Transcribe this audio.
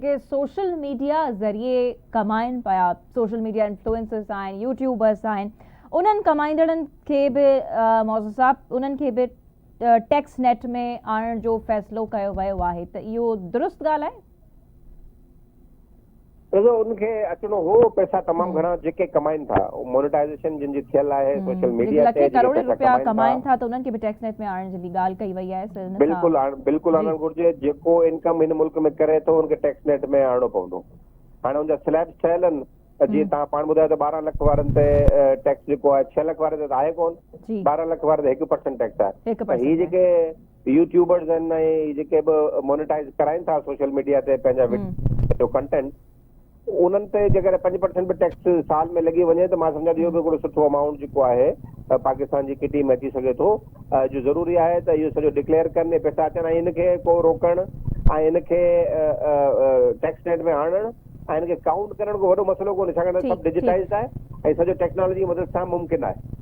جيڪي social media ذريعي ڪمائن پيا، سوشل ميڊيا انفلوئنسرز آهن، يوٽيوبرز آهن، انهن ڪمائيندڙن کي به موضوع صاحب انهن کي به ٽيڪس نيٽ ۾ آڻڻ جو فيصلو ڪيو ويو آهي ته اهو درست ڳالهه آهي؟ ڏسو ان کي اچڻو هو پئسا تمام گهڻا جيڪي ڪمائن ٿا مونيٽائيزيشن جن جي ٿيل آهي سوشل ميڊيا تي جيڪي ڪروڙين روپيا ڪمائن ٿا ته انهن کي به ٽيڪس نيٽ ۾ آڻڻ جي ڳالهه ڪئي وئي آهي بلڪل بلڪل آڻڻ گهرجي جيڪو انڪم هن ملڪ ۾ ڪري ٿو ان کي ٽيڪس نيٽ ۾ آڻڻو پوندو هاڻي ان جا سليبس ٺهيل آهن جيئن توهان پاڻ ٻڌايو ته 12 لک وارن تي ٽيڪس جيڪو آهي 6 لک واري تي ته آهي ڪون 12 لک واري تي 1% ٽيڪس آهي ته هي جيڪي يوٽيوبرز آهن ۽ هي جيڪي به مونيٽائيز ڪرائين ٿا سوشل ميڊيا تي پنهنجا وڊيو ڪنٽينٽ انهن تي جيڪڏهن 5% به ٽيڪس سال ۾ لڳي وڃي ته مان سمجهان ٿو اهو به هڪڙو سٺو امائونٽ جيڪو آهي پاڪستان جي ڪٽي ۾ اچي سگهي ٿو جو ضروري آهي ته اهو سڄو ڊڪليئر ڪن ۽ پئسا اچن ۽ ان کي ڪو روڪڻ ۽ ان کي ٽيڪس نيٽ ۾ آڻڻ ۽ ان کي ڪائونٽ ڪرڻ ڪو وڏو مسئلو ڪونهي ڇاڪاڻ ته سڀ ڊجيٽائيزڊ آهي ۽ سڄو ٽيڪنالاجي جي مدد سان ممڪن آهي.